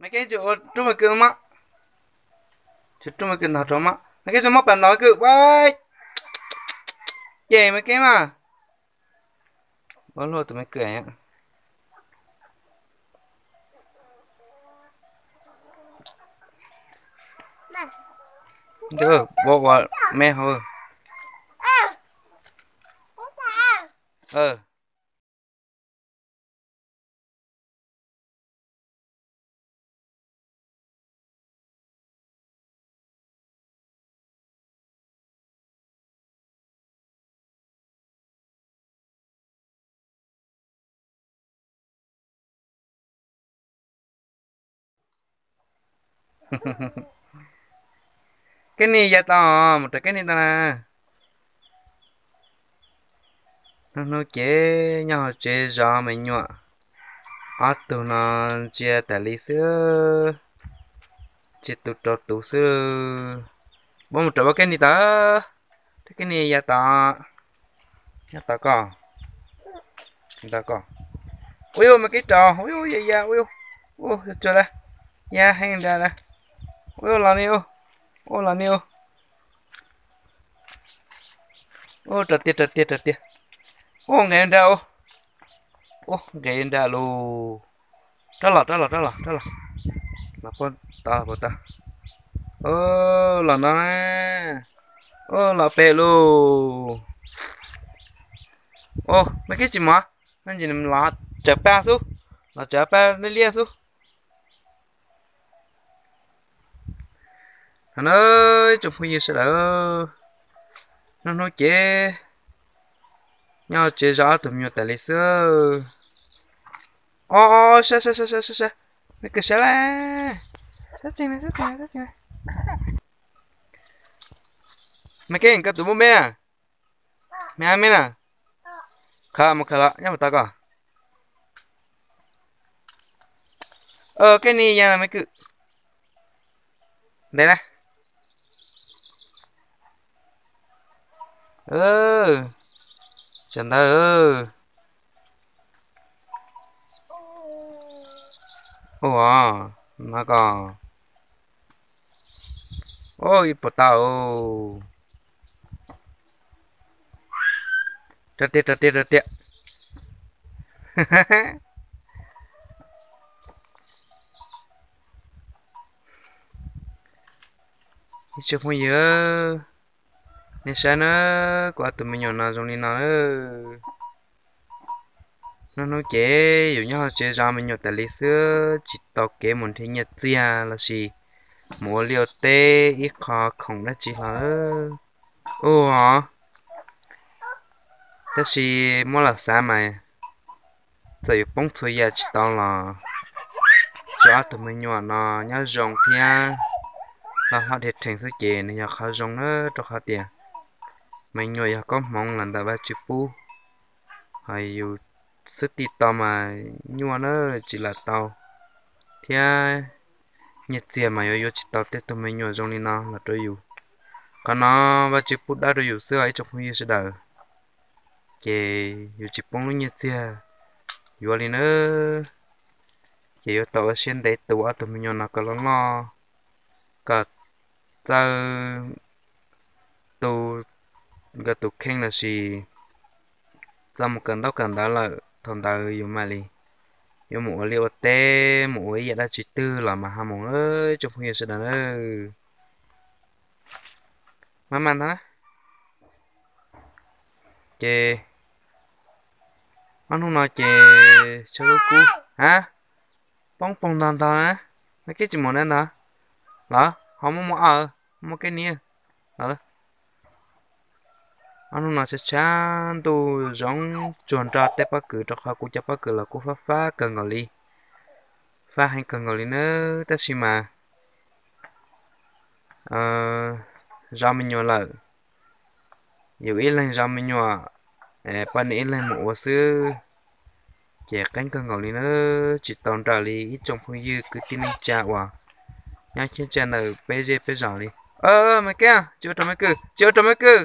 Maiv Keeb, tsuas ua rub Maiv Kwm mog. Tsuas rub Maiv Kwm ntog rau mog. Maiv Keeb, tsuas muab pas ntog Maiv Kwm ua. Ces Maiv Keeb mas. Ua luaj tus Maiv Kwm. Ua ua me hauv. Keb nig ya tau, mus rau keb nig tau na. Hnub hnub ces nyob hauv tsev zov me nyuam, ob tug no ntsia tas li xwb, ntsia tus rau tus xwb. Pub mus rau pab keb nig tau, rau keb nig ya tau, ya tau koj, tau koj. Ua yuj me keb rau, ua yuj ya ya, ua yuj, ua yuj tsuag lawm, ya heev nrad lawm. Ua yuj los ni, ua los ni, ua, ua rau tiag rau tiag rau tiag. Ua nqes nrad, ua, ua nqes nrad lus. Rov los rov los rov los rov los. Los puag ta los puag ta. Ua los no na. Ua los pem lus. Ua me keb tsis mov, no ces los tsawv paj xwb, los tsawv paj liab liab xwb. Hos na, ib tsoom phooj ywg sawv daws, hnub hnub ces nyob tsev zov ob tug me nyuam tas li xwb. O, sab sab sab sab sab, me kws sab lawm, sab tsees sab tsees sab tsees. Me keb koj tus muaj me na, me ab me na, khawv mus khawv los nyob puas tau koj. Kej ni ya me kws ntev na. Tsav ntawd. Ua, no koj. Ib puas tau. Rau tiag rau tiag rau tiag. Ib tsoom phooj ywg, nej saib na, kuv ob tug me nyuam no zoo li no. Hnub hnub ces yus nyob hauv tsev zov me nyuam tas li xwb, tsis tau kev mus nrhiav nyiaj txiag lossis mus ua liaj ua teb ib qho khoom dab tsi hlo. Ua, tab sis muab los xav mas txawm yuav poob txhua yam tsis tau los tso ob tug me nyuam no nyob zoo thiab loj hlob dhia rhees xwb ces nws yog qhov zoo na, rau qhov tias me nyuam yog koob hmoov los ntawm Vajtswv pub, hos yus xwb tij tau mas nyuaj na, tsis lam tau, thiab nyiaj txiag mas yuav yuav tsis tau tej tug me nyuam zoo li no los rau yus. Qhov no Vajtswv pub dawb rau yus xwb os ib tsoom phooj ywg sawv daws, ces yus tsis poob lub nyiaj txiag yuav li na. Ces yuav tau ua siab ntev tu ob tug me nyuam no kom loj loj, kom txawj tu nkawd tus kheej lossis txawj mus kawm ntaub kawm ntawv lawm, thaum ntawd yus mam li yuav mus ua liaj ua teb, mus ua ib yam dab tsi twg los mas ho mus, ib tsoom phooj ywg sawv daws na. Maj mam ntag na. Ces ob hnub no ces tshav kub kub, ha, poob poog ntog ntog na, no keb tsis mus na ntog, los ho muaj muaj o, muaj keb niag, ob hnub no tshav tshav ntuj zoo tsuag nrog tej pob kws rau qhov kuv cov pob kws los kuj fab fab kawg nkaus li, fab heev kawg nkaus li na, tab sis mas zov me nyuam lawm, yus ib leeg zov me nyuam, poj niam ib leeg mus ua xwb, ces qeeb kawg nkaus li na, tsis tau nrawm li ib tsoom phooj ywg kwv tij neej tsa uas nyob cheeb tsam ntawm peb zej peb zos li. Me keb, tsis ua rau me kws, tsis ua rau me kws,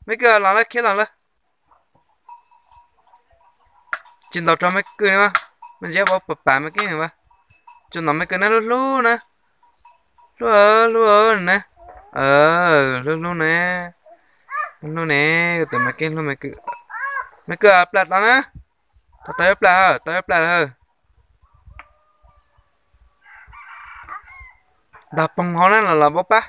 me kws los lawm, khiav los lawm. Tsis ntaus rau me kws li mas, me ntsis pab pam me keb na. Tsuas ntov me kwj na, hlub hlub na. Hlub hlub na. Hlub hlub ne. Hlub hlub ne. Kuv tus me kwj hlub me kwj. Me kwj plam tau na. Tau tau yuav plam, tau yuav plam lawm. Ntog poog hauv na los los npau pab.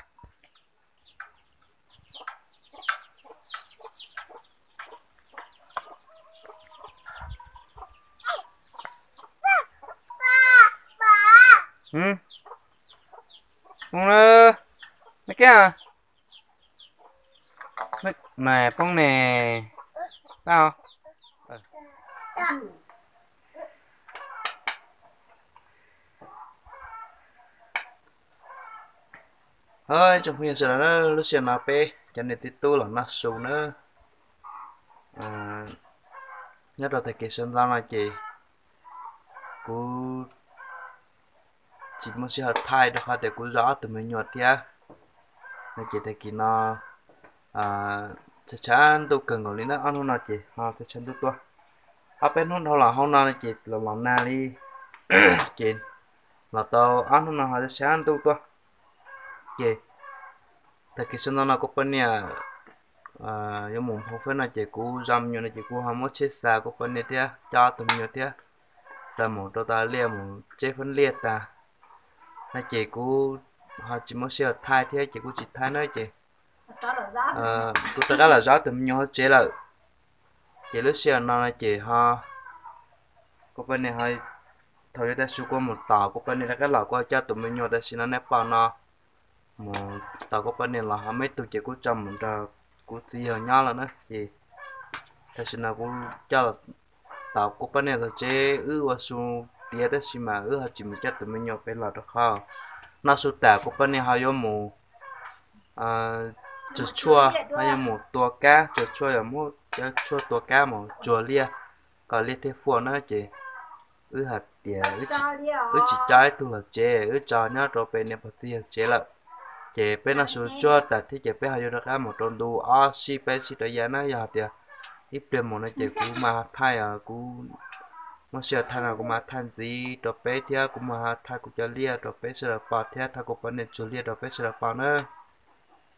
Poob na, me kiag, na poob ne, pab. Ib tsoom phooj ywg sawv daws na, lub sij hawm no peb cov niam txiv tub los noj su na. Nyob rau tag kis sawv ntxov no ces kuv tsis muaj sij hawm thaij rau qhov tias kuv zov ob tug me nyuam thiab no ces tag kis no tshav tshav ntuj kawg nkaus li na, ob hnub no ces ho tshav tshav ntuj tuaj. Ob peb hnub dhau los hauv no ces los los nag li, ces los tau ob hnub no ho tshav tshav ntuj tuaj. Ces tag kis sawv ntxov no kuv poj niam yuav mus hauv fab no ces kuv zov me nyuam no ces kuv ho muab tsheb xa kuv poj niam thiab coj ob tug me nyuam thiab xa mus rau tom liaj mus tseb fab liaj tag no ces kuv ho tsis muaj sij hawm thaij thiab ces kuv tsis thaij na ces kuv rov qab los zov ob tug me nyuam hauv tsev lawm. Ces lub sij hawm no no ces ho kuv poj niam ho thaum yuav tag su kuv mus tos kuv poj niam rov qab los kuv ho coj tus me nyuam tam sim no nej pom no mus tos kuv poj niam los ho muaj ib tug ces kuv tso mus nrog kuv txiv yawg nyob lawm na ces tam sim no kuv coj los tos kuv poj niam txog tsev wb ua su tiav tab sis mas wb ho tsis mus coj tus me nyuam pem los rau qhov noj su tas kuv poj niam ho yuav mus tsuag tshuaj, ho yuav mus tua kab, tsuag tshuaj, yuav muab cov tshuaj tua kab mus tsuag liaj kom liaj thiaj fuaj na ces wb hais tias wb tsis coj ib tug los tsev, wb tso nyob rau pem niam pog txiv yawg tsev lawm. Ces peb noj su tsuag tas thiab ces peb ho yuav rov qab mus rau ntu ob sij peb sij rov yav na, yog hais tias ib pliag mus no ces kuv mas thaij, kuv muaj sij hawm thaij no kuv mas thaij ntxiv rau peb thiab kuv mas thaij kuv cov liaj rau peb sawv daws pom thiab thaij kuv poj niam tsuag liaj rau peb sawv daws pom na.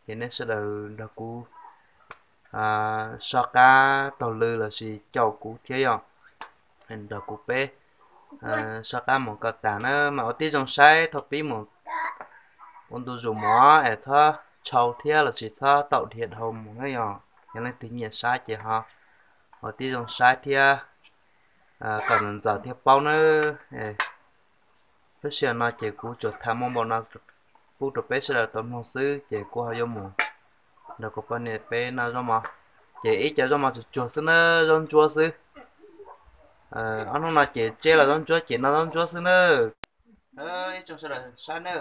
Ces nej sawv daws nrog kuv soj qab taug lw lossis caum kuv thiab yom, nrog kuv peb soj qab mus kom tas na mas ua tib zoo saib thaum pib mus ua ntu zus mus es txhob tshau thiab lossis txhob taum dhia dhau mus na yom. Yog leej twg nyiam saib ces ho ua tib zoo saib thiab kom ntxaws thiab paub na. Lub sij hawm no ces kuv tsuas tham muaj npaum no pub rau peb sawv daws tau mloog xwb ces kuv ho yuav mus nrog kuv poj niam peb noj zaub mov. Ces ib co zaub mov tsuag tsuag xwb na, zaub ntsuab xwb. Ob hnub no ces tseb los zaub ntsuab ces noj zaub ntsuab xwb na. Ib tsoom sawv daws saib na.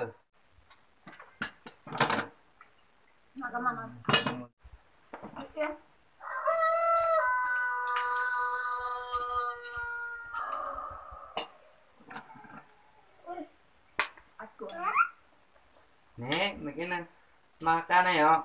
Ne, noj qab ne os.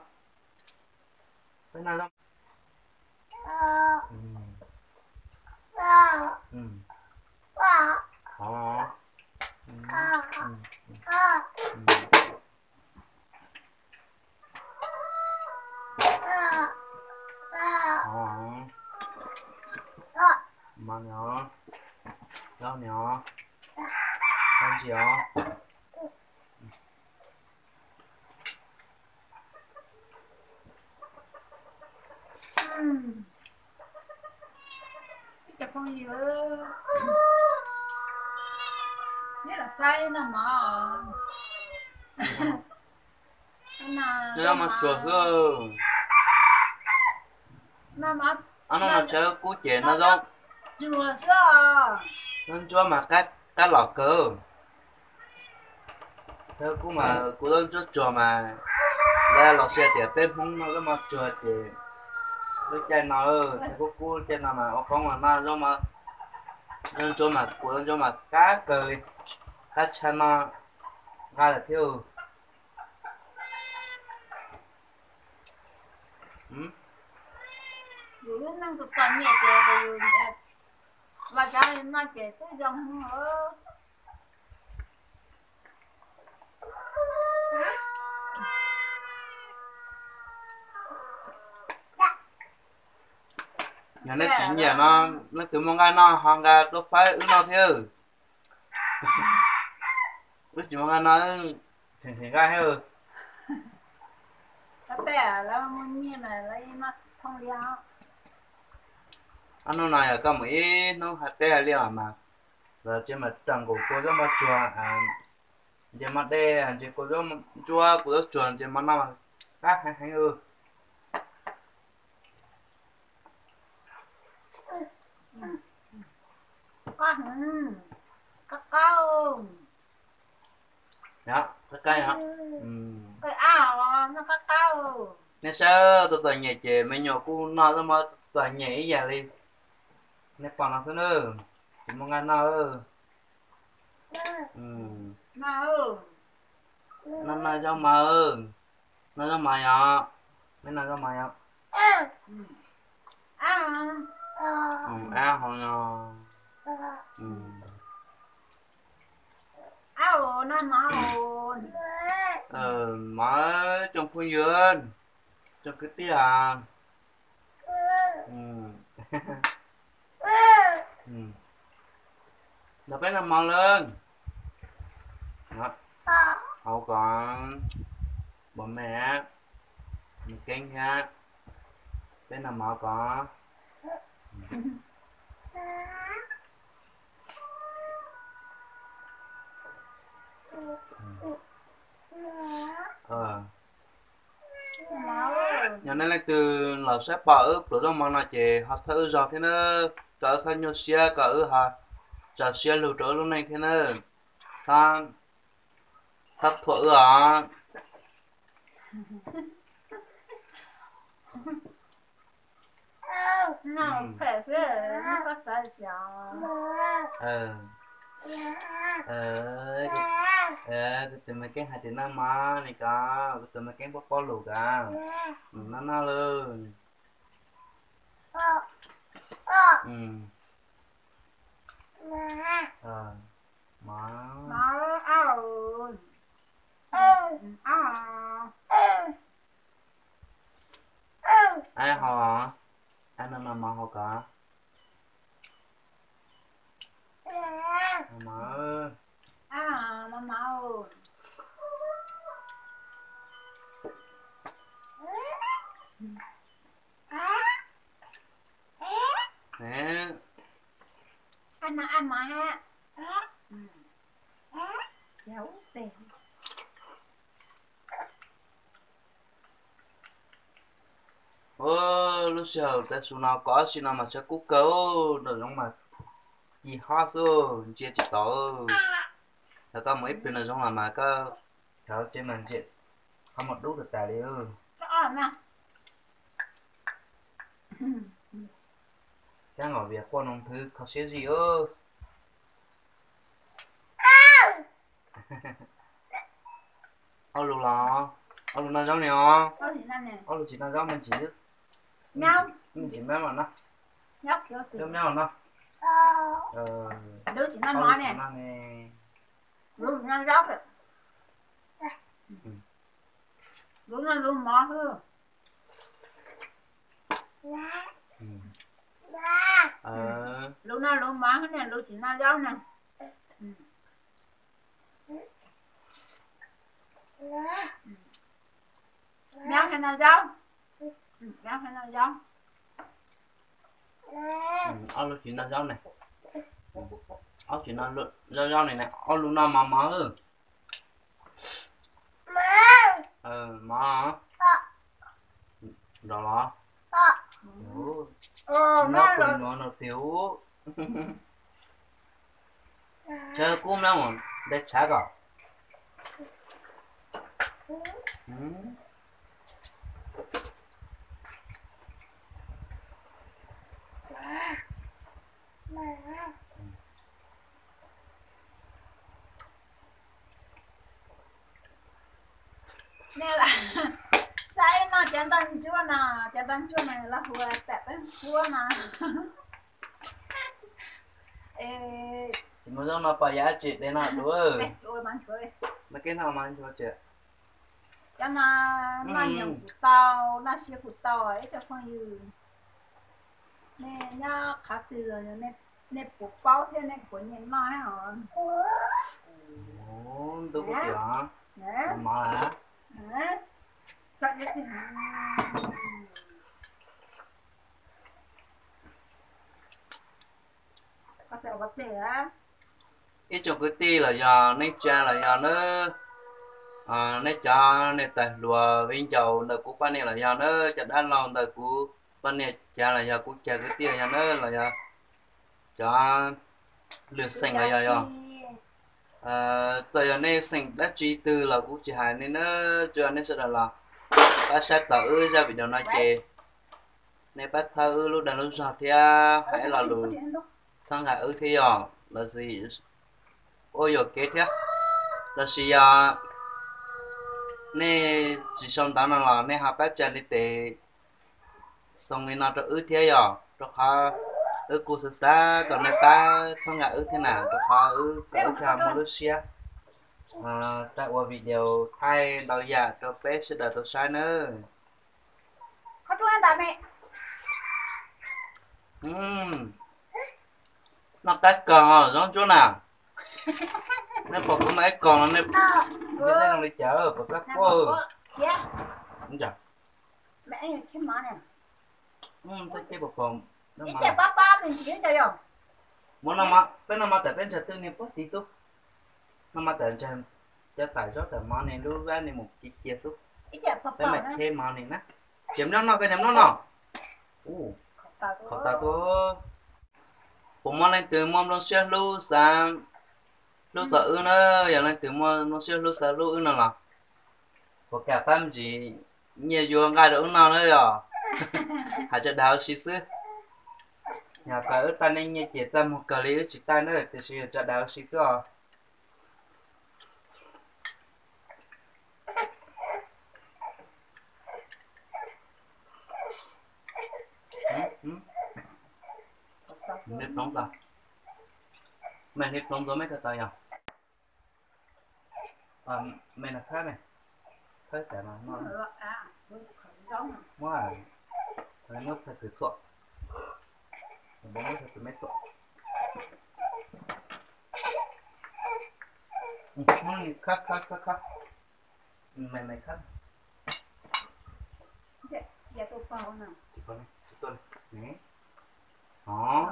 Mov nws os, zaub nws os, zaub ntsis os. Ib co phooj ywg, neb los saib noj mov. Noj mov tsuag xwb. Ob hnub no tsawv kub ces noj zaub, zaub ntsuab mas qab los kawg. Tsawv kub mas kuv zaub ntsuab tsuag mas lawv los sis tias peb Hmoob noj zaub mov tsuag ces lub caij no, tsawv kub kub caij no mas ua qoob los noj zaub ntsuab mas kuv zaub ntsuab mas qab kawg, qab tshaj no nqa lawm thiab. Yus lub neej txom txom nyem ces yus los cov no ces twb zoo. Yog nej tsis nyiam no, leej twg muaj nqaij noj ho nqa tuaj faib wb noj thiab. Wb tsis muaj nqaij noj, nqaij thiab. Ob hnub no yog koj mus ib hnub hais teb hais li os mas, lawv tsis mas raws nkaus kua zaub mov tsuag, ntses mov dej, ntses kua zaub ntsuab, kua zaub tsuag, ntses mov no qab heev heev. Qab qab, nej saib, tus txom nyem ces me nyuam kuj noj zaub mov txom nyem ib yam li nej pom no xwb na. Tsis muaj nqaij noj. Noj, noj zaub mov, noj zaub mov yom, nej noj zaub mov yom. Ab hov no. Mov tsoom phooj ywg, tsoom kwv tij. Nrog peb noj mov lawm. Hauv kom Npam Mem, Nws Keeb thiab peb noj mov kom. Yog nej leej twg los saib pom wb pluas zaub mov no ces ho txhawb wb zog thiab na, kom wb txhob nyuaj siab, kom wb ho tso siab lug rau wb lub neej thiab na. Txhob thuam wb os. Kuv tus me keeb hais tias noj mov ne, koj kuv tus me keeb paub paub lus kod, noj noj lawm. Mov, ab, ho, ab, noj noj mov hauv kod. Lub sij hawm tav su no kaum ob si no mas tshav kub kawg, nraum zoov mas ci hob xwb, ntsia tsis tau. Yog koj mus ib pliag nraum zoov los mas koj cov tsev mas ntsia ho mus dub tas tas li. Cab los vias quaj noo thwv kho siab zim. Ob lus los, ob lus noj zaub ne os. Ob lus tsis noj zaub me ntsis. Me ntsis mab mas no. Cov mab mas no. Lus tsis noj ne. Lus tsis noj zaub. Lus noj lus mov xwb. Lus noj lus mov xwb ne, lus tsis noj zaub ne. Nyob thiaj noj zaub. Nyob thiaj noj zaub. Ob lus tsis noj zaub ne. Ob tsis noj zaub zaub ne, ob lus noj mov mov. Mov. Nrov los. Nrov kuv nuav no tiag. Tshav kub mab mus de tshav kom. Saib no cov ntoo ntsuab no, cov ntoo ntsuab no lawv hu tas peb huab no. Tsis muaj zaub no pom yav tseem de no dua. Mas kev no mas ntsuab tseem. Cov no noj nyoos kuj tau, noj siab kuj tau ib tsoom phooj ywg. Nyob qhov twg los nej puas paub thiab nej puas nyiam noj os? Ntuj kuv tias, mov a. Ib tsoom kwv tij los yog neej tsa los yog nawb, nej cov niam tais hluas viv ncaus ntawm kuv poj niam los yog nawb, cov dab laug ntawm kuv poj niam cov los yog kuv cov kwv tij los yog nawb, los yog cov lwm xeem los yog yog, txawm yog nej xeem dab tsi twg los kuv tsis hais nej nawb, tsuas nej sawv daws los pab saib tau wb zaj video no ces nej pab txhawb wb lub dag lub zog thiab hais lo lus txhawb nqa wb thiab yog los sis ua yuam kev thiab, los sis yog nej tsis sau ntawv no los nej ho pab tsa li tes xoo li no rau wb thiab yog rau qhov wb kuj xav xav kom nej pab txhawb nqa wb thiab na, rau qhov wb kom wb thiaj muaj lub siab xav ua video thaij ntau yam rau peb sawv daws tau saib nawb. Noj qab kawg zoo ntsuab na. Nej pom kuv noj ib kog no nej zoo li cas pom kab quaj. Muab, peb noj mov tas peb ntsaig twb niag puag tid xwb. Noj mov tas ntsaig cov tais zaub tais mov niag lub vab niag mus kiv cia xwb. Peb mam cheb mov niag na. Ces nyob noj koj nyob noj noj. Khov tas tuaj. Puas muaj leej twg muaj nplooj siab hlub xav hlub txog wb na, yog leej twg muaj nplooj siab hlub xav hlub wb no los puas kam pab me ntsis nyiaj yuav nqaij rau wb noj na yog. Hais tso dag ua si xwb. Yog kawg wb taij nej nyiaj ces txaj muag kawg li wb tsis taij na, tiam sis tso dag ua si xwb os. Hliv ploov tau, mej hliv ploov ntxuav mej tau tau yog. Mej no khab ne, khab tas no, muab, muab txhais tes txhuam, muab txhais tes mej txhuam. Khab khab khab khab, mej mej khab. Tsis tuaj li, tsis tuaj li. Hov.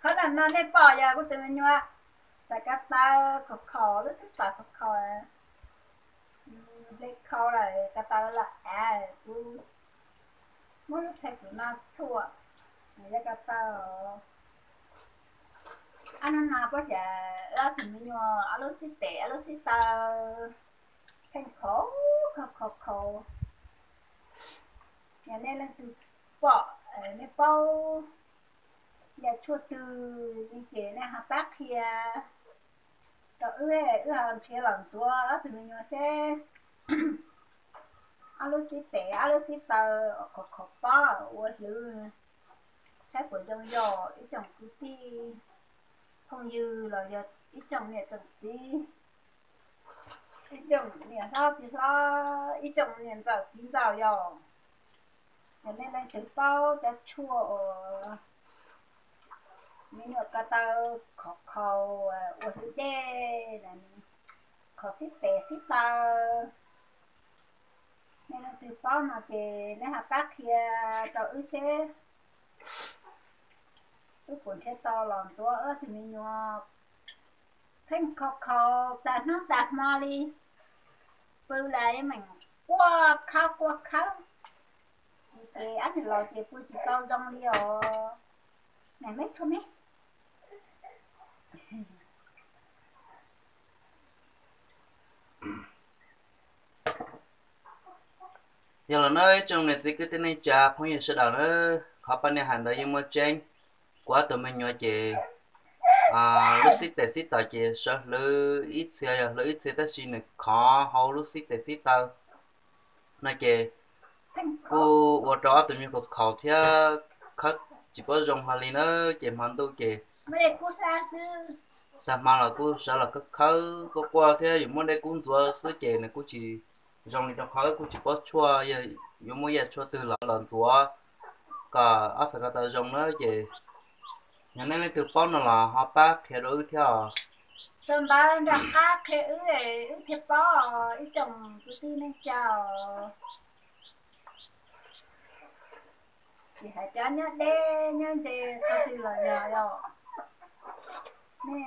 Qhov no no nej pom yog kuv tus me nyuam, tas ko taw khov kho, lub xib taws khov kho, hle khau lawm ko taw los av, kuv muab lub txhais tus no txhuam, yog ko taw. Ob hnub no puab cas ob tug me nyuam ob lub xib tes ob lub xib taw pheej khov kho khov kho. Yog nej leej twg pom, nej paub yam tshuaj twg li ces nej ho pab qhia rau wb, wb ho nrhiav los ntxuav ob tug me nyuam seb ob lub xib tes ob lub xib taw khov kho pob ua hlwv, saib puas zoo yog ib tsoom kwv tij phooj ywg los yog ib tsoom niam tsoom txiv, ib tsoom niam hlob txiv hlob, ib tsoom niam ntxawm txiv ntxawm yog, yog nej leej twg paub cov tshuaj uas me nyuam ko taw khov kho ua hlwv dej, khov xib tes xib taw, nej leej twg paub no ces nej ho pab qhia rau wb seb wb puas nrhiav tau los ntxuav ob tug me nyuam pheej khov kho tas hnub tas hmo li, pw lawm meem quaj khawb quaj khawb, ces ob niag laus ces pw tsis tau zoo li os. Meem meb txhua me Yog los nawb ib tsoom niam txiv kwv tij neej tsa phooj ywg sawv daws nawb, qhov poj niam hais ntawd yeej muaj tseeb. Kuv ob tug me nyuam ces lub xib tes xib taw ces sawv hlwv ib txhia yog hlwv ib txhia tab sis nws khov hauv lub xib tes xib taw no ces kuj ua rau ob tug me nyuam khaus khaus thiab khawb tsis paub zoo hlo li na, ces hmo ntuj ces tag hmo los kuj sawv los khawb khawb quaj quaj thiab yuav muab dej kub ntxuav xwb ces nws kuj tsis zoo li rau qhov wb kuj tsis paub tshuaj, yuav muab yam tshuaj twg los los ntxuav kom ob txhais ko taw zoo na ces yog nej leej twg paub no los ho pab qhia rau wb thiab os. Sau ntawv nram qab qhia wb, wb thiaj paub os ib tsoom kwv tij neej tsa os. Tsis hais cov nyob deb nyob ze qhov twg los yog os, nej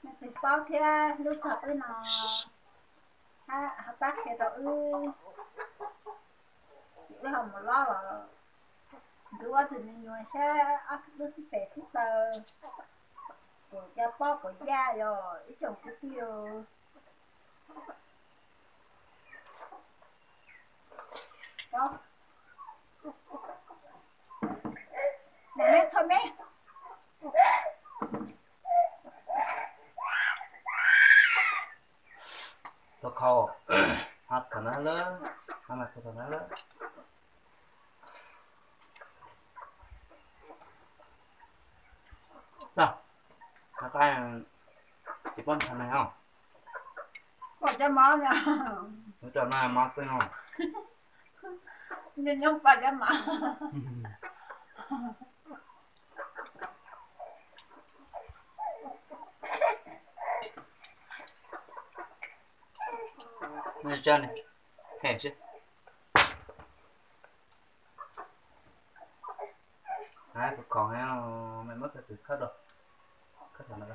leej twg paub thiab hlub txog wb no, ho pab qhia rau wb, wb ho mus lob los ntxuav ob tug me nyuam saib ob tug dub xib tes xib taw, puas cov pob puas yaj yog ib tsoom kwv tij. Thov khau, hab thaum na lawm, hab mas thaum na lawm. Tsis paub ntshai na os. Pom cov mov, nws tsom no mov peb no. Nyob nyob pom cov mov. Nws tso nws hem sib. Tus khoom he, mej muab tau tus khawb rau, khawb rau no.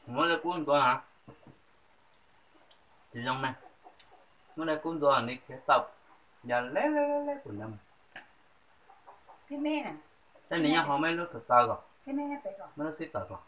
Muab dej kub ntxuav hab? Tsis zoo ne. Muab dej kub ntxuav nws khiav tau, yog leb leb leb kuv nyob mus. Tej nws nyob hauv meb lub tus taw kom, meb lub xib taws kom.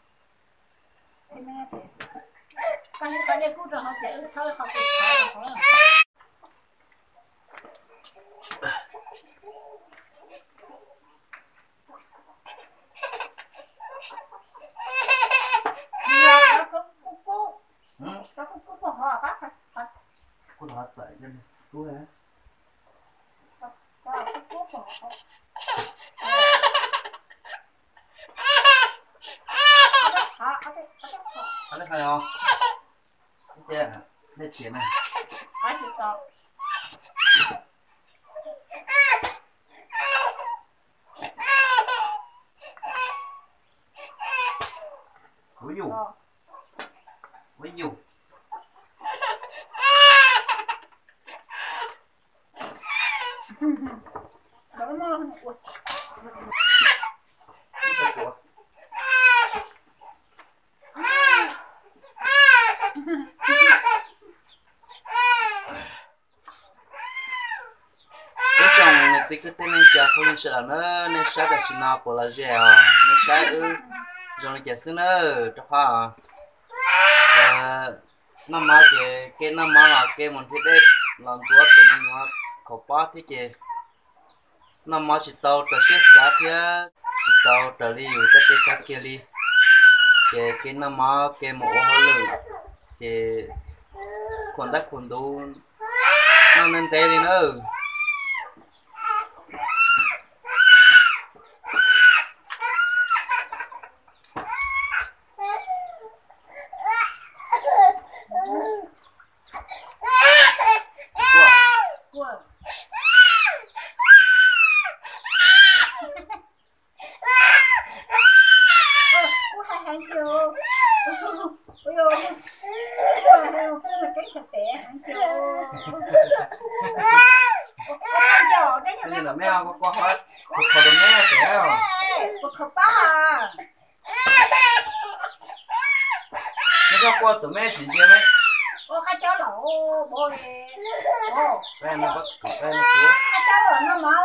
Kuv yug, kuv yug. Ib tsoom niam txiv kwv tij neej tsa phooj ywg sawv daws na, nej saib tam sim no puas los ze os? Nej saib wb zoo li cas xwb na? Rau qhov noj mov ces kev noj mov los kev mus nrhiav dej los ntxuav tus me nyuam khaum pob thiab ces noj mov tsis tau raws siab xav thiab tsis tau raws li yus txoj kev xav kiag li. Ces kev noj mov kev mus ua hauj lwm, ces khuam ntab khuam ntuv noj ntev ntev li na. Tus me, tus khaws tus me, tus khaws pab. Neb koj quaj tus me tsis ntsia me. Ua qab cawb los ua bo li. Qab cawb los noj mov.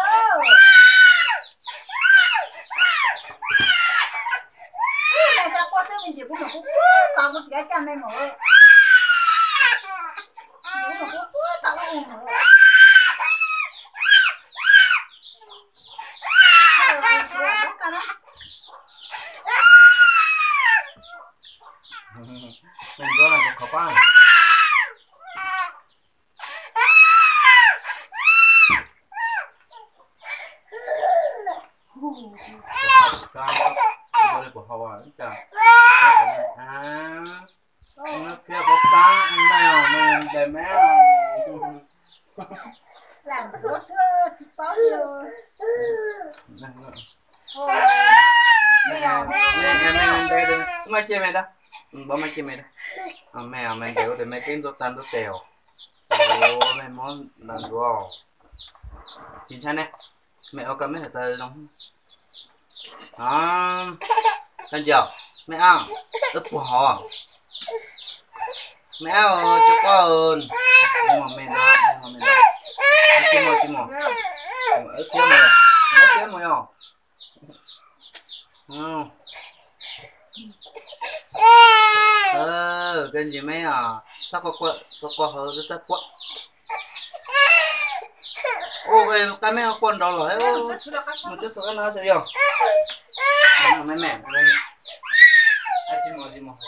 Me xav quaj xwb me ntsis kuv mus kuv quaj tos kuv tsis kav caj me mus. Kuv mus kuv quaj tos kuv mus. Ua qab cawb los noj mov. Ua qhov pab. Ua li puas haus ua cas? Ua no phiab pab pab, me me, me me. Maj cia me da, npaj cia me da, me me ntev ua tes me peb ntuj tag ntuj tes os. Me mob nta ntuav, tsis ntshai ne, me ua koj me hais tas zoo. Tag nrho, me ab, wb puag hov, me ab, tsis quaj, me no, me no, tsis mus, tsis mus, wb thiab mus, wb thiab mus yog. Koj ntsis me os, txhob quaj, quaj hauv txhob quaj. Ua qab me quaj nrov los, mus txog qab no yog. Me me, tsis mus, tsis mus.